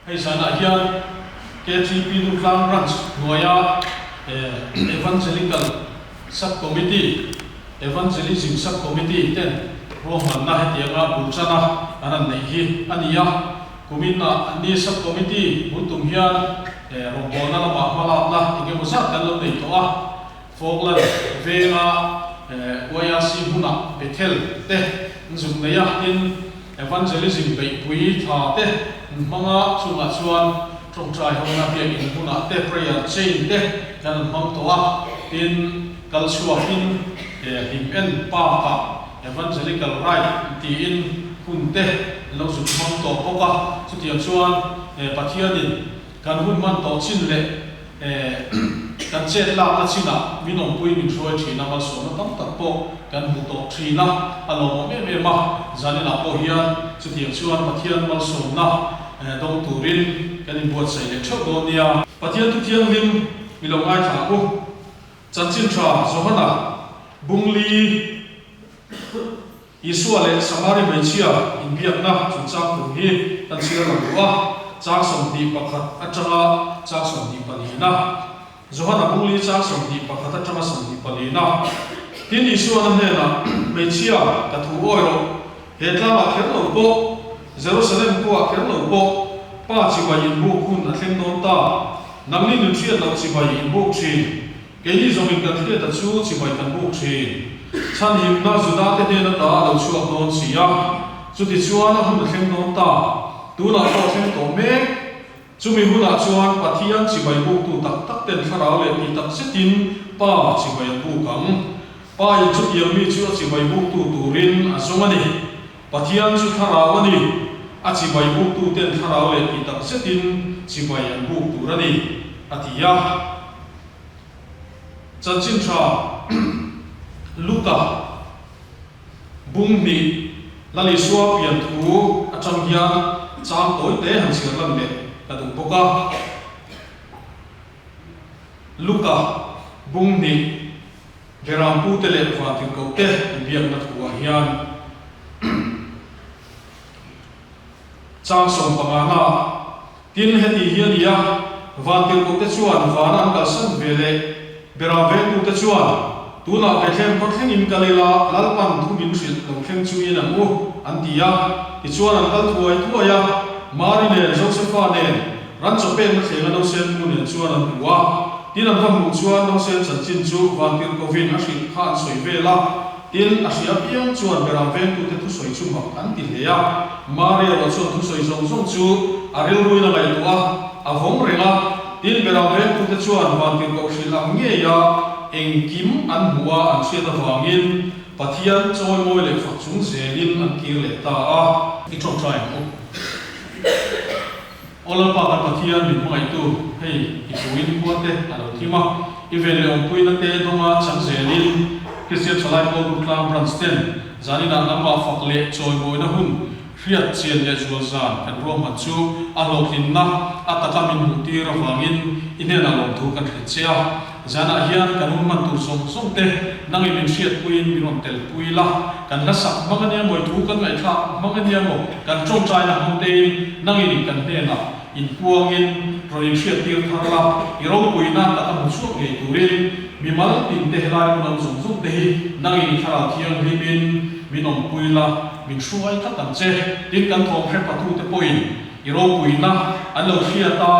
Hei zanah hian KTP Dutlang Branch hnuaia Evangelical Sub Committee, Evangelism Sub Committee, ten ruahmanna hetianga bul tana an han neih hi a ni a. Kumin ah anni Sub Committee bul tum hian rawngbawlna lamah hmalakna engemaw zat kan lo nei tawh a. Falkland venga YRC hmunah Bethel te an zuk nei a, tin Evangelism beihpui tha te an hmang a, chungah chuan tawngtai hona biakinn hmunah te prayer chain te kan an hmang tawh a, tin kal chhuakin hlim en park-ah Evangelical Ride tiin hun te an lo zuk hmang tawh bawk a, chutiang chuan Pathianin Kan hun hman tawh chin leh kan chet lakna chinah min awmpui min hruai thin a, malsawmna tam tak pawh kan hmu tawh thin a, a lawmawm em em a. Zaninah pawh hian chutiang chuan Pathian malsawmna dawng turin kan inbuatsaih leh theuh dawn nia. Pathian thu thianghlim i lo ngaithla ang u. Chanchin tha Johana Bungli. Isua leh Samari hmeichhia inbiakna chungchang thu hi kan chhiar lang duh a, chang 21 atanga chang 24na, Johana Bungli chang 21 atanga 24na. Tin, Isuan a hnenah, Hmeichhia, ka thu awi rawh, he tlangah kher lo pawh, Jerusalem khuaah kher lo pawh, Pa chibai inbuk hun a thleng dawn ta, nangni nun hriat loh chibai inbuk thin. Keini zawngin kan hriata chu chibai kan buk thin. Chhanhimna Judate hnen ata a lo chhuak dawn si a, chutichuan a hun a thleng dawn ta. Tunah pawh a thleng tawh mek. Chumi hunah chuan Pathian chibai buktu tak tak ten thlarau leh tih tak zetin Pa chibai an buk ang. Pa in chutiang mi chu a chibai buktu turin a zawng a ni. Pathian chu thlarau a ni. A chibai buktu ten thlarau leh tih tak zetin chibai an buk tur a ni, a ti a. Chanchin tha Luka bung hnih Lal Isua pian thu atang hian chang tawi te han chhiar lan leh ka duh bawk a. Luka bung hnih Berampu te leh Vantirhkoh te inbiakna thuah hian chang 15 na Tin, heti hi a ni a, vantirhkohte chuan vana an kalsan ve leh Beram vengtute chuan, Tunah Bethlehem khaw thlengin kal ila, Lalpan thu min hrilh lo thleng chu in ang u, an ti a. Tichuan an kal thuai thuai a, Mari nen, Josefa nen, ran chaw pekna thlenga nausen mu nen chuan an hmu a. Tin, an va hmuh chuan nausen chanchin chu vantirhkohvin a hrilh kha an sawi vel a. Tin, a hria piang chuan Beram vengtute thusawi chu mak an ti hle a. Mari erawh chuan thusawi zawng zawng chu a rilruin a ngaihtuah a, a vawng reng a. Tin, Beram vengtute chuan vantirhkoh hrilh ang ngeia engkim an hmuh a an hriat avangin Pathian chawimawi leh fak chung zelin an kir leh ta a. I ṭawngṭai ang u. Aw Lalpa kan Pathian min hmangaihtu, hei i thuin khua te a lo thim a, i ven leh awmpuina te dawnga chang zelin Kristian Thalai Pawl Durtlang Branch ten zaninah nangmah fak leh chawimawina hun hriat chian leh zual zan kan ruahman chu a hlawhtlinna a taka min hmuhtir avangin i hnenah lawmthu kan hrilh che a. Zanah hian kan hun hman tur zawng zawng te nangin min hriatpuiin min rawn telpui la, kan hla sak hmang ania maw, i thu kan ngaihthlak hmang ania maw, kan tawngtaina hmang tein nangin kan hnenah inpuangin rawn inhriattir thar la, i ropuina taka hmu chhuak ngei turin mimal tin te helai hmun awm zawng zawng te hi nangin i thlarau thianghlimin min awmpui la, min hruai tlat ang che. Tin, kan thawm hre patute pawhin i ropuina an lo hriat a,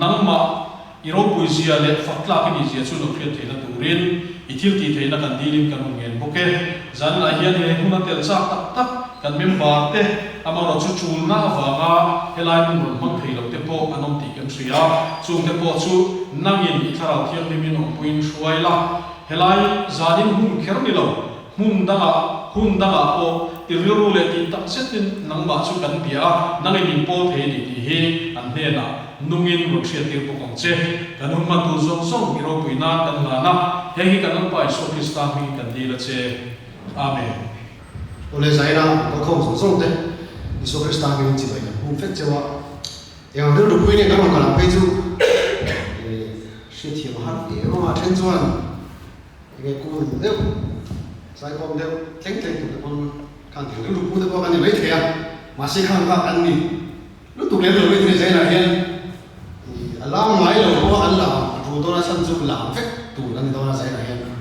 nangmah I ropui zia leh fak tlak i nih zia chu lo hriat theihna turin i thil tih theihna kan dilin kan rawn ngen bawk e. Zanlah hian he hmun a tel chak tak tak kan member te amaherawh chu chulna avanga helai hmun rawn hmang thei lo te pawh an awm tih kan hria. Chungte pawh chu nangin i thlarau thianghlimin awmpuiin hruai la, helai zanin hun kher ni lo Hmun dangah, hun dangah pawh i rilru leh tih tak zetin nangmah chu kan bia a, nangin min pawl thei a ni tih hi an hnenah nungin rawn hriattir bawk ang che. Kan hun hmantu zawng zawng i ropui nan kan hlan a, heng hi kan Lalpa Isua Krista hmingin kan dil a che. Amen. Awle Zaina, kalkhawm zawng zawng te, Isua Krista hmingin chibai kan hum fek cheu a. Eng rilru pui nge kan rawn kal ang phei chu hriatthiam a har em ang a, then chuan Enge kul deuh, zaikhawm deuh thleng thleng tur te pawn khan thil rilru pu te pawh kan ni mai thei a, mahse khang kha an ni lutuk. lutuk lem lo mai thei Zainah hian a lam ngai lo pawh an lam a tul dawn a chhan chu lam vek tur a ni dawn a Zainah hian.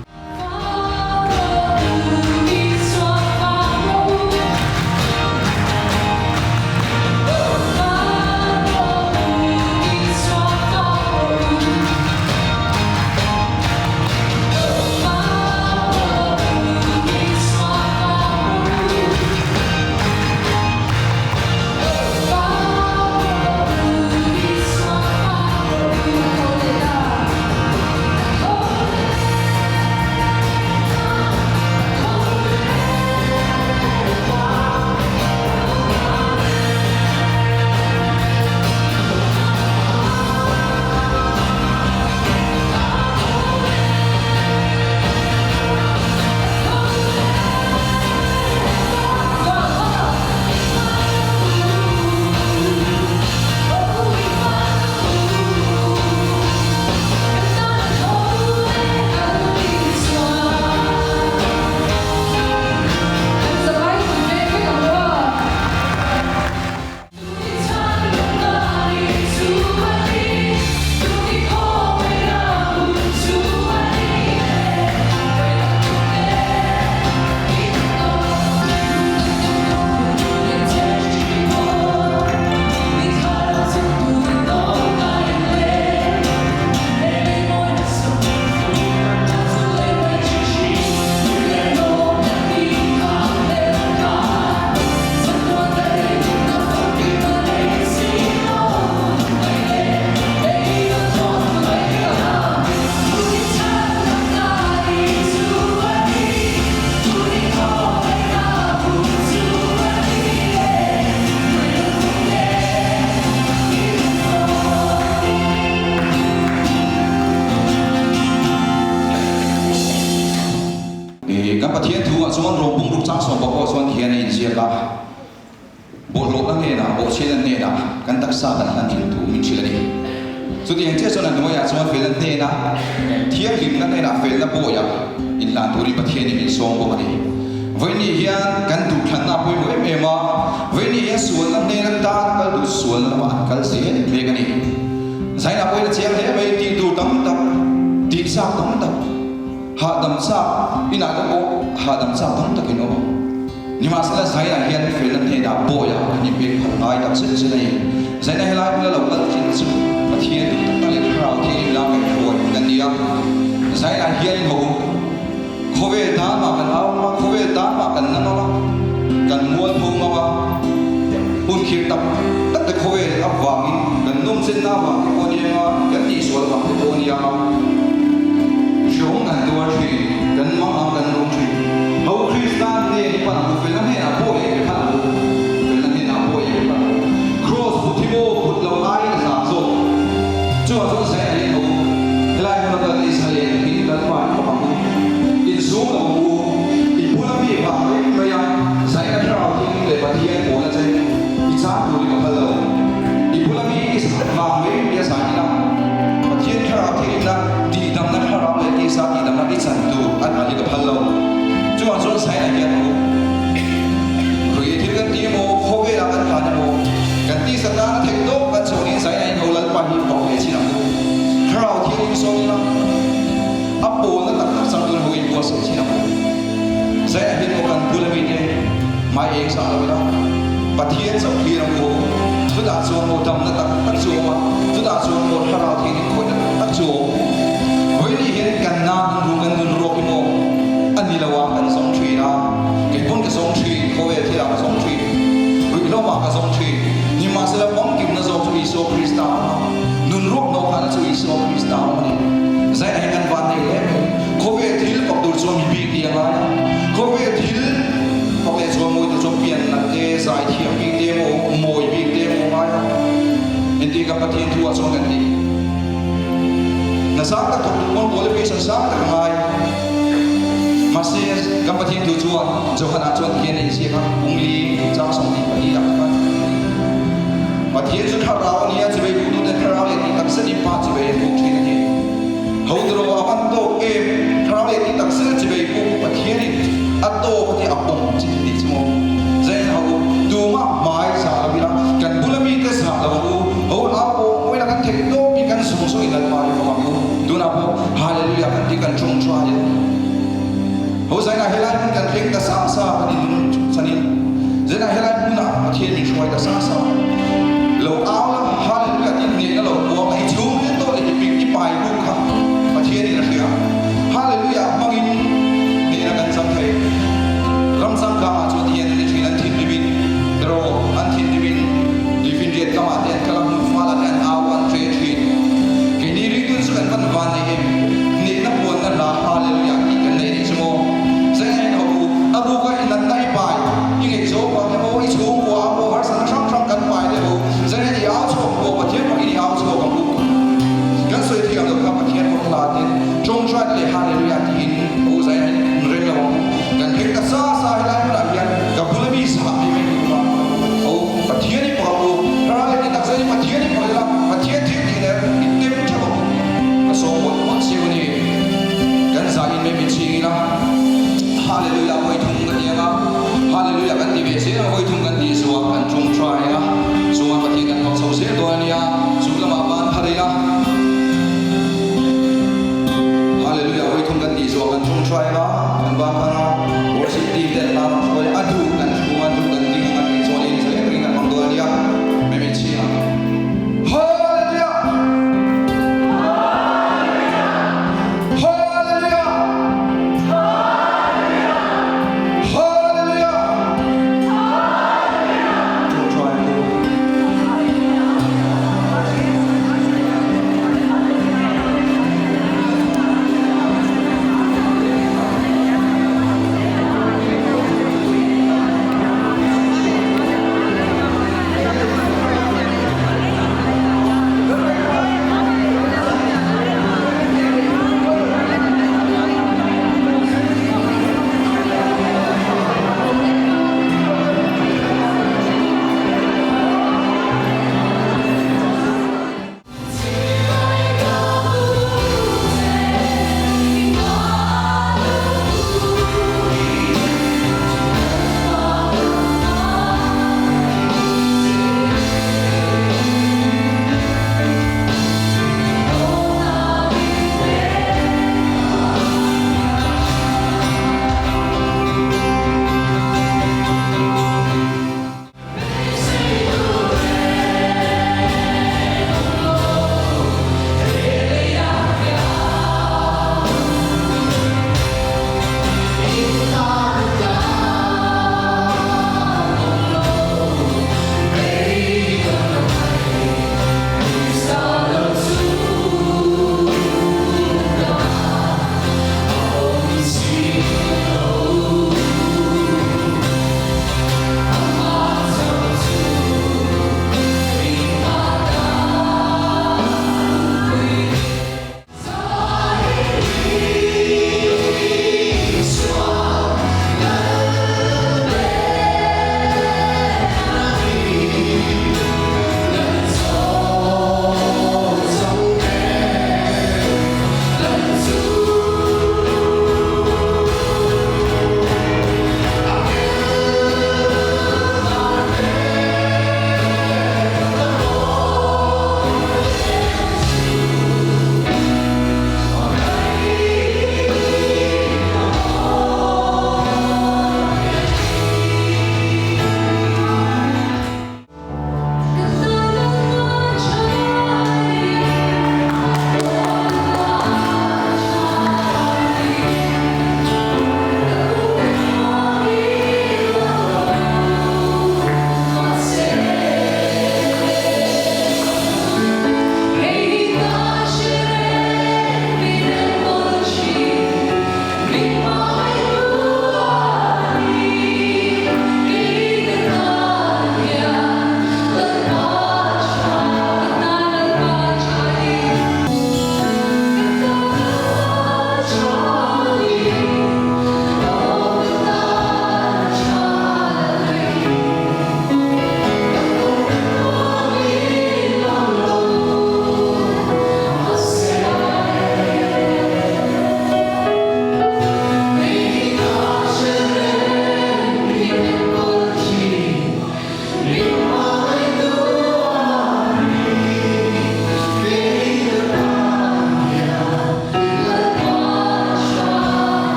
Kan Pathian thu ah chuan Rom pumruk chang sawm pawh chuan hian a inziak a, Bawlhhlawhna hnenah, bawhchhiatna hnenah kan taksa kan hlan thil thu min hrilh a ni. Chutiang chiah chuan a hnuaiah chuan felna hnenah, thianghlimna hnenah felna bawiah inhlan turin Pathianin min sawm bawk a ni. Vawiini hian kan duhthlanna a pawimawh em em a, vawiini hian sualna hnen atan kal duh sualna lamah an kal zel mek a ni. Zaina pawhin a chiang hle mai, tih tur tam tak, tih chak tam tak, Hahdam chak inah te pawh hahdam chak tam takin awm ang. Nimahsela Zaina hian felna hnenah bawiah an inpek phal ngai tak zet zet a ni. Zaina helai hmuna lo kal thin chu Pathian duh takna leh Thlarau Thianghlim la ngaihruai kan ni a. Zaina hian in ho khawvel tan mah kan au ngam a, khawvel tan mah kan na ngam a, kan mualpho ngam a. Hun khirh tak tak te khawvel avangin kan nawmchenna avang te pawh a ni ang a, kan tihsual avang te pawh a ni ang a. Hrehawm kan tuar thin, kan mang ang kan rum thin. Ho Krista hnen i pan ang u, felna hnenah pawh i pe phan ang u, felna hnenah pawh i pe phan ang u. Kraws put hi maw put lo aiin a zang zawk. Chuvang chuan zai a lian ho, helai hmuna kal Israel in Lalpa i fak ang u, inzum lo ang u, i bula mi vang reng mai a, zaina thlarau thing leh Pathian pawlna che i chang turin ka phal lo. I bula mi i vang mai mai a zanin a, Pathian thlarau thingin a tihdamna thlarau leh tisa tihdamna i chan tur a hna hi ka phal lo. Chuvang chuan zaina hian ho, Rui thil kan ti emaw, khawvelah kan tlan emaw, kan tisa tana theih tawk kan chhawngin zaina in ho Lalpa hi fak leh chin ang u. Thlarau Thianghlim sawn ila, a pawlna tak tak chang tur ho in buatsaih chin ang u. Zaina hian maw kan bula mite hmai eng zah lo ila, Pathian chauh thlir ang u. Chutah chuan maw damna tak tak chu a awm a, chutah chuan maw Thlarau Thianghlim khawihna tak tak chu a awm. Vawiin hian kan nan an ru kan nun ruak hi maw a ni lo a, kan zawng thin a, kei pawn ka zawng thin, khawvel thilah ka zawng thin, ruihhlawmah ka zawng thin. Nimahsela famkimna zawk chu Isua Krista a awm a, nun ruak nawhkhahna chu Isua Krista a awm a ni. Zaina hi kan van nei hle mai. Khawvel thil fak tur chuan mi bik tih a ngai a, khawvel thil fak leh chuan mawi tur chuan pianna te, zaithiam bik te emaw, mawi bik te emaw a ngai a. Engtin kan Pathian thu ah chuan kan ti? Hna sang tak thawk tur pawn qualification sang tak a ngai. Mahse, kan Pathian thu chuan Johana chuan tihian a inziak a, Pungli chang 22 ah khan, Pathian chu thlarau a nia, chuvei duhtute thlarau leh tih tak zetin Pa chuvei an buk thin a ni. Ho tiraw a van tawk em? Thlarau leh tih tak zet chuvei buk Pathianin a tawk a tih a pawm chi tih chu maw? Zain ho tumah hmai zah lo ila, kan bula mite zah lo. hruai ta sa sa. Lo au la, Hallelujah tiin hnehna lo puang a, i chhungril tawh leh i pik i pai ruk kha Pathianin a hria. Hallelujah hmangin hnehna kan chang thei. Ram changkangah chuan hian an ni thin, an thinrimin erawh an thinrimin tuifinriat kamah te an kal a, hmun falah te an au a, an ṭe thin. Keini ringtun chu kan van van nei em? Hnehna puanna hla Hallelujah tih kan nei anih chu maw? Zaingain ho u, a ruka i natna i pai, i ngaihzawng vang emaw, i chhungkua emaw harsatna hrang hrang kan pai.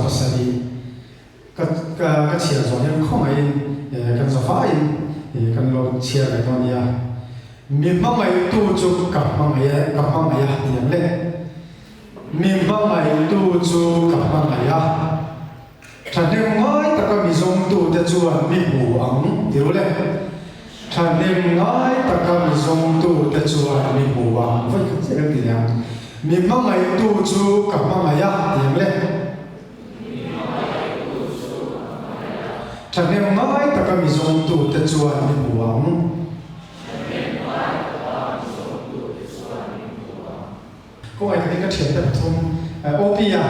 7 ka ka chhiar zawh hian khawngaihin kan zavaiin kan lo chhiar ve dawn nia. Mi hmangaihtu chu ka hmangaih e, ka hmangaih a ti ang le. Mi hmangaihtu chu ka hmangaih a. Thahnem ngai taka mi zawngtute chuan mi hmu ang ti ru le. Thahnem ngai taka mi zawngtute chuan mi hmu ang vawi khat chiah kan ti leh ang. Mi hmangaihtu chu ka hmangaih a ti ang le. Thahnem ngai taka mi zawngtute chuan mi hmu ang. Kawngah takin ka thiante pathum OP-a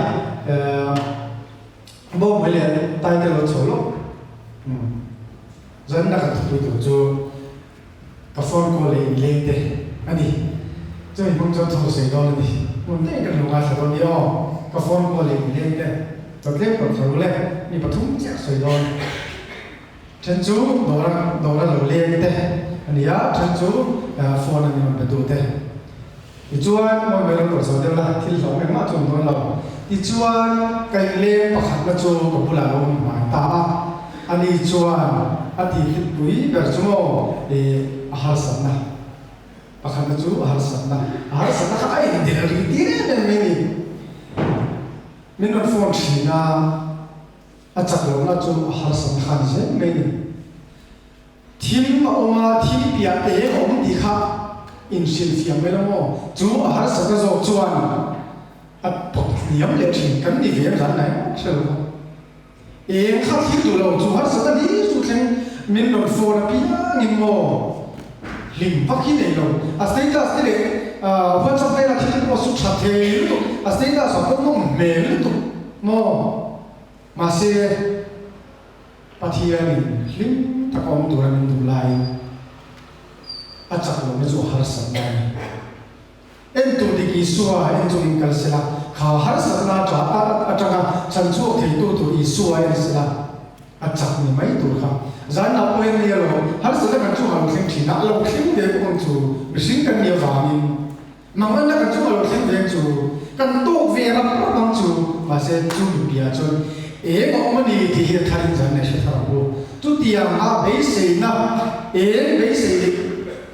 Bawngmai leh Taite lo chho lawk. Zanna kan thupui tur chu ka phone call leh inleng te a ni. Chumi hmang chuan tho sawi dawn a ni. Hmun daih kan lo ngaithla dawn nia aw. Ka phone call leh inleng te chaw tlem tawp thla ru le, mi pathum chiah sawi dawn. Then chu dawra dawra lo leng te a ni a, then chu phone a ni rawn pe tu te. Tichuan mawi mai lo tawh zo deuh la, thil hlauh engmah chu awm dawn lo. Tichuan ka inleng pakhatna chu ka bulah lo awm hnai ta a, ani chuan a ti hlipui ber chu maw i a harsatna pakhatna chu a harsatna, a harsatna kha a indelh rih tir em em mai ni. Min rawn phone thin a. A chak lohna chu a harsat kha ni zel mai ni. Thim a awm a, thim piah eng a awm tih kha inhrilhfiah mai lo maw? Chu a harsatna zawk chuan a pawt hniam leh thin kan ni ve zan ngai ngawt hre lo va. Eng kha thil duh lo, chu harsatna hlir chu thleng min rawn phone apiangin maw hlim vak hi nei lo. A status te leh WhatsApp vela thil te pawh chu tha thei lutuk, a status ah pawh nawm hmel lutuk maw? Mahse, Pathianin hlim taka awm tura min duh laiin a chak lohna chu a harsatna a ni. Entu dik Isua en chungin kal sela, kha harsatna atanga chhan chhuak theitu tur Isua en sela, a chak ni mai tur kha. Zanah pawh hian nia lo, harsatna kan chungah lo thleng thin a, a lo thleng ve bawk ang chu mihring kan nih avangin. Manganna kan chungah lo thleng veng chu kan tawk ve rap rap ang chu, mahse chu mipiah chuan eng a awm a ni tih hi a tharin zan leh hre thar ang u. Chutiang a beiseina eng beisei leh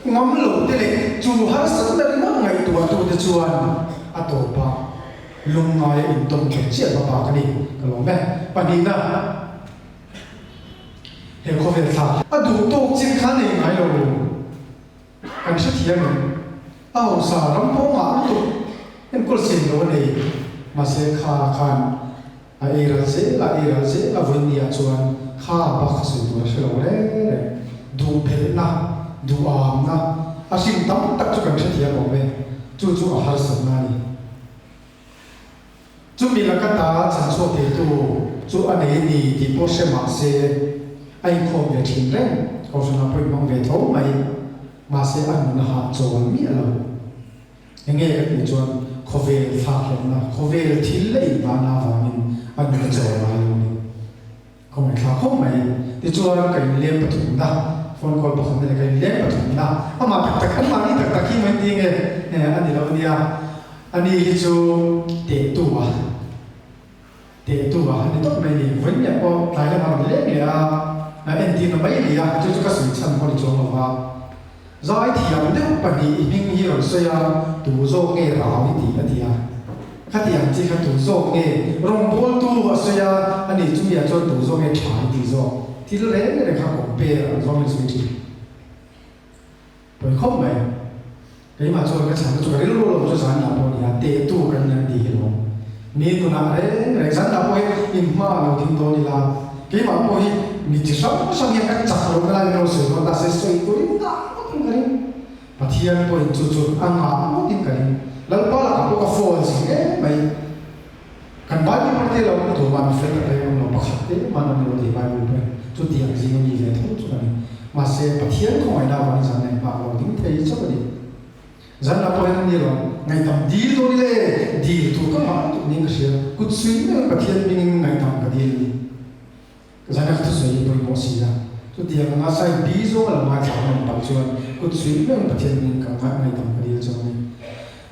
ngam lo te leh chu harsatna ringawt ngaihtuahtute chuan a tawp a lungngaia intawm thei chiah hmabak a ni. Ka lawm e. Pahnihna. He khawvel thlak hi a duh tawk chin kha nei ngai lo. Kan hrethiam em? A hausa ram pawh ngah lutuk enkawl sen lo a nei. Mahse kha khan a ei ral zel a, ei ral zel a vawinia chuan kha bak kha sawi tur a hre lo reng reng. Duh phelhna, duhamna a hrim tam tak chu kan hrethiam awm e. Chu chu a harsatna a ni. Chumi laka ta chhanchhuak theitu chu a nei a ni tih pawh hre mah se, a inkhawm ve thin reng, Kohhranah pawh inhmang ve tho mai, mahse a nun a hahchawl miah lo. Enge ka tih chuan khawvel thlakhlelhna, khawvel thil a invahna avangin a nun a chawl ngai lo a ni. Ka ngaithla khawp mai. Tichuan ka inleng pathumna, phone call pakhatna leh ka inleng pathumna, amah tak tak, anmahni tak tak hi main ding e, a ni lo ania. Ani hi chu tehtu a, tehtu a ni tawp mai a ni. Vawiin pawh tlai lamah rawn leng leh a, entirna mai a ni a, chu chu ka sawi chhan pawh a ni chuang lo va. Zai thiam deuh pahnih i hming hi rawn sawi a, tu zawk nge rau i tih a ti a. Khatiang chi kha tu zawk nge rawngbawltu a sawi a, ani chumi ah chuan tu zawk nge tha i tih zawk. Thil reng reng kha compare ang zawng in sawi thin. Pawi khawp mai. Keimah chuan ka chhan na chu ka rilru lo chu zan lah pawh a ni a, tehtu kan ni ang tih hi lawm. Mi nunah reng reng zan lah pawh hi inhma a lo ding dawn ila, keimah pawh hi mi chi hrang hrang hian ka chak lo na laiin ka lo sawi dawn ta se sawi turin ngah ngawtin ka ring. Pathian pawhin chu chu a ngah ngawtin ka ring. Lalpa lakah pawh ka phone zing em mai. Kan Bible pawh te lo awm tur mah mi fel tak reng awm lo, pakhat te mah an awm lo tih Bible pawhin chutiang zing a mi ve tho chu a ni. Mahse Pathian khawngaihna avangin zan leh nghak lo ding thei chauh a ni. Zan lah pawh hian an ni lo, ngaihdam dil dawn ila e, dil tur ka ngah lutuk niin ka hria, kut suih meuhin Pathian hmingin ngaihdam ka dil a ni. Zan a ka thusawi hi pawimawh si a, chutiang anga side bi zawng a lo ngaithla ang awm pah chuan kut suih meuhin Pathian hmingin ka ngaihdam ka dil chu a ni.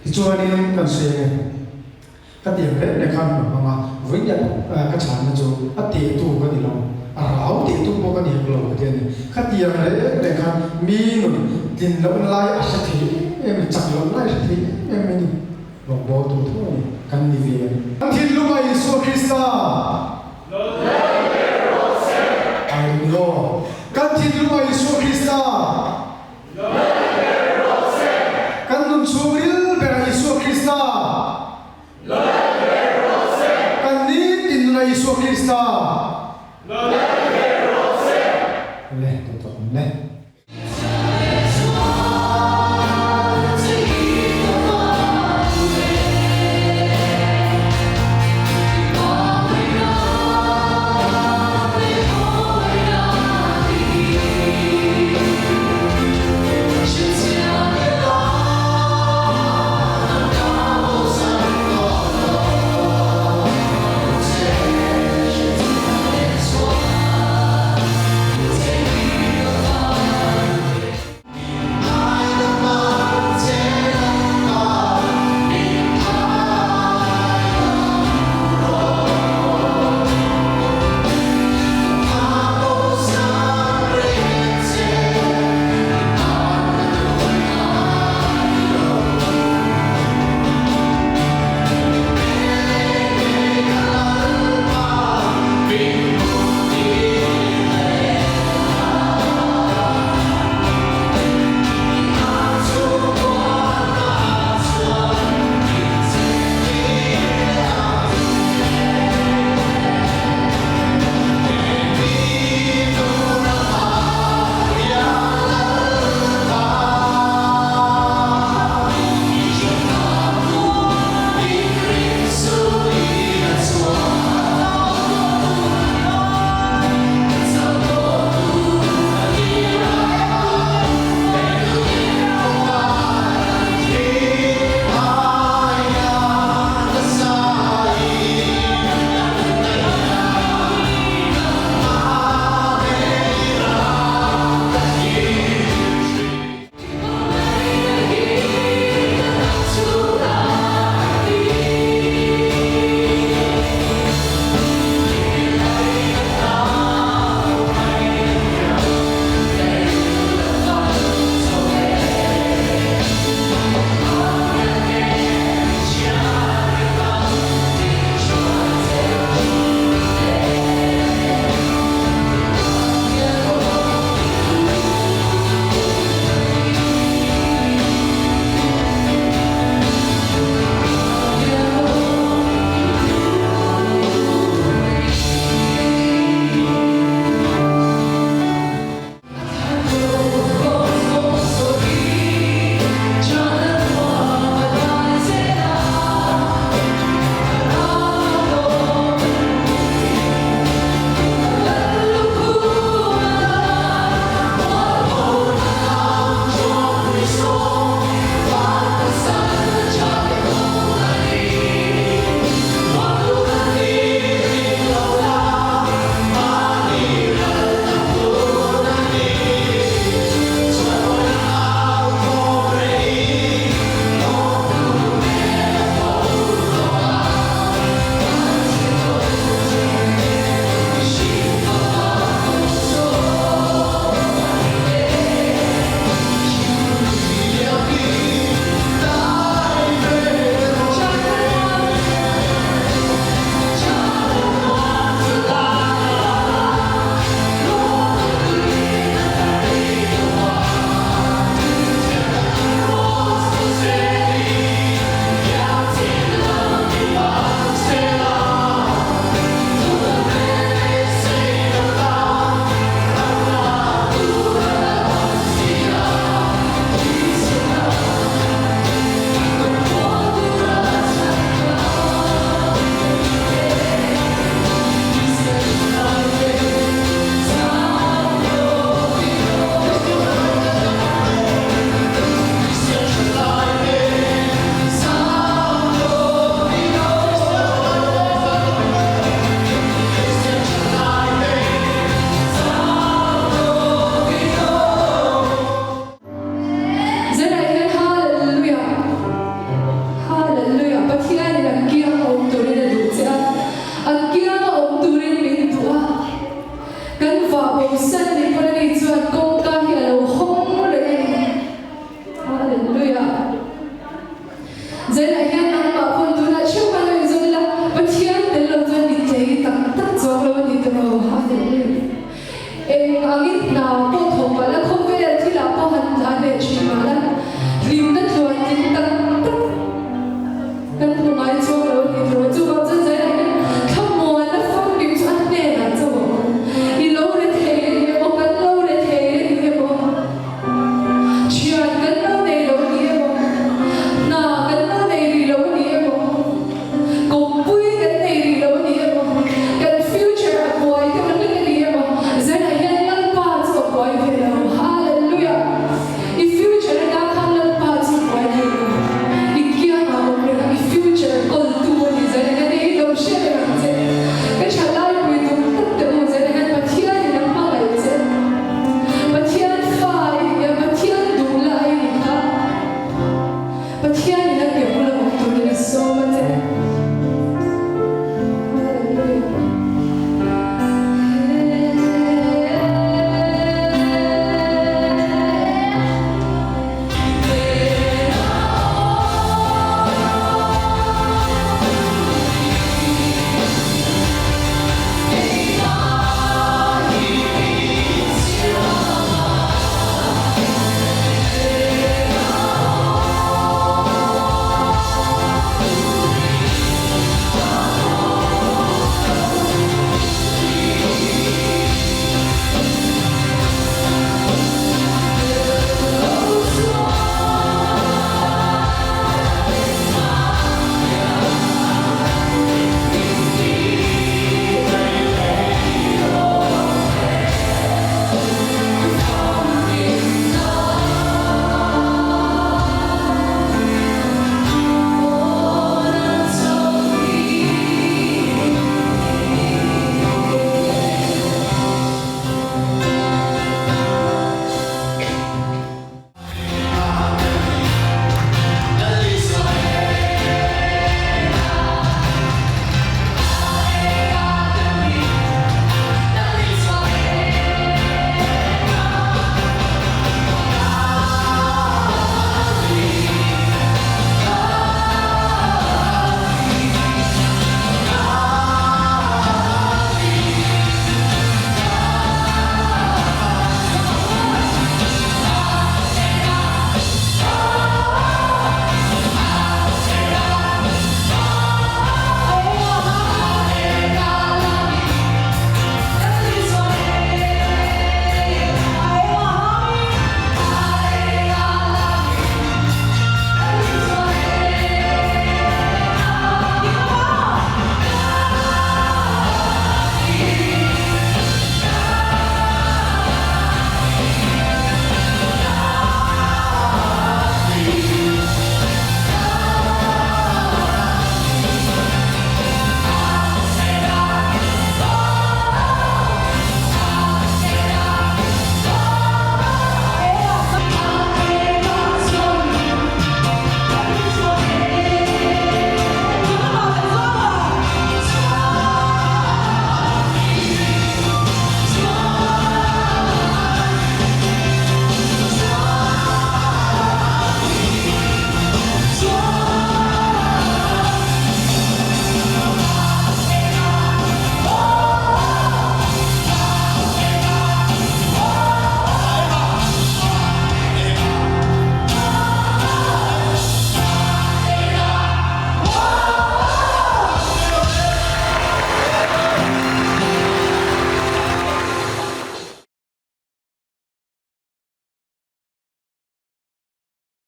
Tichuanin kan sawi ang e. Ka tiang reng reng khan hmun hmang a, vawiin ka chhanna chu a tehtu ka ni lo, a rau tehtu pawh ka ni hek lo ka ti a ni. Ka tiang reng reng khan mi nun tlin lohna lai a hre thei em em a ni, chak lohna lai a hre thei em em a ni. Rawngbâwl tur tho a ni, kan ni ve a ni. Kan thinlunga Isua Krista. Lal ber rawh se. Hallelujah. Kan thinlunga Isua Krista. Lal ber rawh se. Kan nun chhungril berah Isua Krista. Lal ber rawh se. Kan nitin nunah Isua Krista. Lal ber rawh se. Le, tawh tawh awm le.